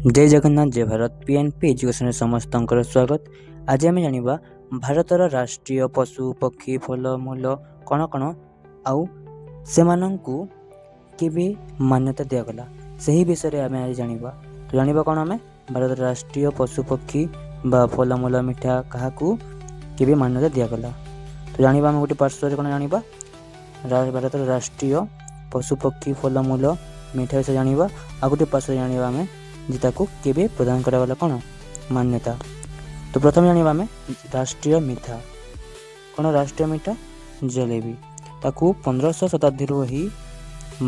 ଜୟ ଜଗନ୍ନାଥ, ଜୟ ଭାରତ। ପିଏନ୍ପି ଏଜୁକେସନରେ ସମସ୍ତଙ୍କର ସ୍ୱାଗତ। ଆଜି ଆମେ ଜାଣିବା ଭାରତର ରାଷ୍ଟ୍ରୀୟ ପଶୁ, ପକ୍ଷୀ, ଫଳମୂଳ କ'ଣ କ'ଣ ଆଉ ସେମାନଙ୍କୁ କେବେ ମାନ୍ୟତା ଦିଆଗଲା, ସେହି ବିଷୟରେ ଆମେ ଆଜି ଜାଣିବା। ତ ଜାଣିବା କ'ଣ ଆମେ? ଭାରତର ରାଷ୍ଟ୍ରୀୟ ପଶୁ, ପକ୍ଷୀ ବା ଫଳମୂଳ, ମିଠା କାହାକୁ କେବେ ମାନ୍ୟତା ଦିଆଗଲା? ତ ଜାଣିବା ଆମେ ଗୋଟେ ପାର୍ଶ୍ୱରେ। କ'ଣ ଜାଣିବା? ଭାରତର ରାଷ୍ଟ୍ରୀୟ ପଶୁ, ପକ୍ଷୀ, ଫଳମୂଳ, ମିଠା ବିଷୟରେ ଜାଣିବା। ଆଉ ଗୋଟେ ପାର୍ଶ୍ୱରେ ଜାଣିବା ଆମେ ଯେ ତାକୁ କେବେ ପ୍ରଦାନ କରାଗଲା କ'ଣ ମାନ୍ୟତା। ତ ପ୍ରଥମେ ଜାଣିବା ଆମେ ରାଷ୍ଟ୍ରୀୟ ମିଠା କ'ଣ। ରାଷ୍ଟ୍ରୀୟ ମିଠା ଜଲେବି, ତାକୁ 1500 ଶତାବ୍ଦୀରୁ ହିଁ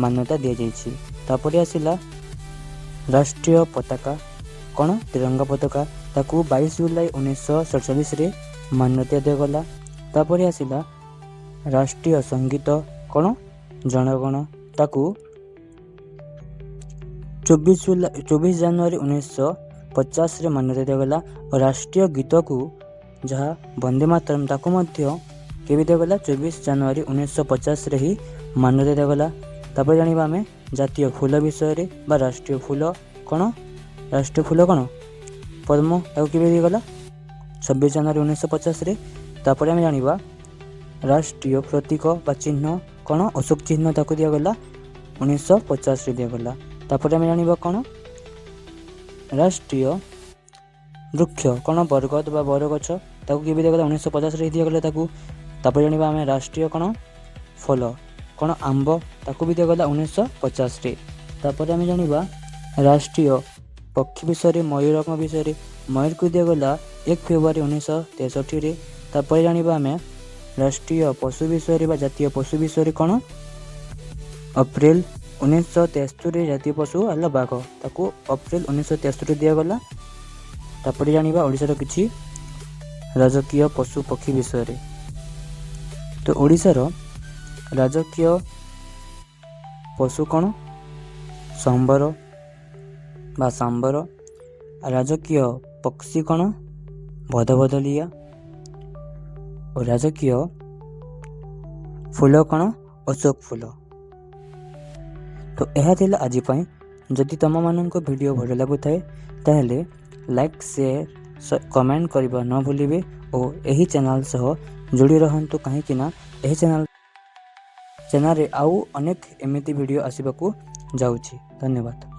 ମାନ୍ୟତା ଦିଆଯାଇଛି। ତାପରେ ଆସିଲା ରାଷ୍ଟ୍ରୀୟ ପତାକା କ'ଣ? ତ୍ରିରଙ୍ଗା ପତାକା, ତାକୁ 22 ଜୁଲାଇ 1947ରେ ମାନ୍ୟତା ଦିଆଗଲା। ତାପରେ ଆସିଲା ରାଷ୍ଟ୍ରୀୟ ସଙ୍ଗୀତ କ'ଣ? ଜନଗଣ, ତାକୁ 24 ଜୁଲାଇ 24 ଜାନୁଆରୀ 1950ରେ ମାନ୍ୟତା ଦିଆଗଲା। ଓ ରାଷ୍ଟ୍ରୀୟ ଗୀତକୁ ଯାହା ବନ୍ଦେ ମାତରମ୍, ତାକୁ ମଧ୍ୟ କେବେ ଦିଆଗଲା? 24 ଜାନୁଆରୀ 1950ରେ ହିଁ ମାନ୍ୟତା ଦିଆଗଲା। ତାପରେ ଜାଣିବା ଆମେ ଜାତୀୟ ଫୁଲ ବିଷୟରେ ବା ରାଷ୍ଟ୍ରୀୟ ଫୁଲ କ'ଣ। ରାଷ୍ଟ୍ରୀୟ ଫୁଲ କ'ଣ? ପଦ୍ମ। ତାକୁ କେବେ ଦିଆଗଲା? 26 ଜାନୁଆରୀ 1950ରେ। ତାପରେ ଆମେ ଜାଣିବା ରାଷ୍ଟ୍ରୀୟ ପ୍ରତୀକ ବା ଚିହ୍ନ କ'ଣ? ଅଶୋକ ଚିହ୍ନ, ତାକୁ ଦିଆଗଲା 1950ରେ ଦିଆଗଲା। ତାପରେ ଆମେ ଜାଣିବା କ'ଣ? ରାଷ୍ଟ୍ରୀୟ ବୃକ୍ଷ କ'ଣ? ବରଗଦ ବା ବରଗଛ, ତାକୁ କେବେ ଦିଆଗଲା? 1950ରେ ଦିଆଗଲା ତାକୁ। ତାପରେ ଜାଣିବା ଆମେ ରାଷ୍ଟ୍ରୀୟ କ'ଣ? ଫଳ କ'ଣ? ଆମ୍ବ, ତାକୁ ବି ଦିଆଗଲା 1950ରେ। ତାପରେ ଆମେ ଜାଣିବା ରାଷ୍ଟ୍ରୀୟ ପକ୍ଷୀ ବିଷୟରେ, ମୟୂରଙ୍କ ବିଷୟରେ। ମୟୂରକୁ ଦିଆଗଲା 1 ଫେବୃଆରୀ 1963ରେ। ତାପରେ ଜାଣିବା ଆମେ ରାଷ୍ଟ୍ରୀୟ ପଶୁ ବିଷୟରେ ବା ଜାତୀୟ ପଶୁ ବିଷୟରେ କ'ଣ? ଅପ୍ରିଲ 1973ରେ ଜାତୀୟ ପଶୁ ହେଲା ବାଘ, ତାକୁ ଅପ୍ରିଲ 1973 ଦିଆଗଲା। ତାପରେ ଜାଣିବା ଓଡ଼ିଶାର କିଛି ରାଜକୀୟ ପଶୁ ପକ୍ଷୀ ବିଷୟରେ। ତ ଓଡ଼ିଶାର ରାଜକୀୟ ପଶୁ କ'ଣ? ସମ୍ବର ବା ସାମ୍ବର। ରାଜକୀୟ ପକ୍ଷୀ କ'ଣ? ଭଦଭଦଲିଆ। ଓ ରାଜକୀୟ ଫୁଲ କ'ଣ? ଅଶୋକ ଫୁଲ। ତ ଏହା ଥିଲା ଆଜି ପାଇଁ। ଯଦି ତୁମମାନଙ୍କୁ ଭିଡ଼ିଓ ଭଲ ଲାଗୁଥାଏ, ତାହେଲେ ଲାଇକ୍, ସେୟାର, କମେଣ୍ଟ କରିବା ନ ଭୁଲିବେ ଓ ଏହି ଚ୍ୟାନେଲ୍ ସହ ଯୋଡ଼ି ରହନ୍ତୁ, କାହିଁକି ନା ଏହି ଚ୍ୟାନେଲରେ ଆଉ ଅନେକ ଏମିତି ଭିଡ଼ିଓ ଆସିବାକୁ ଯାଉଛି। ଧନ୍ୟବାଦ।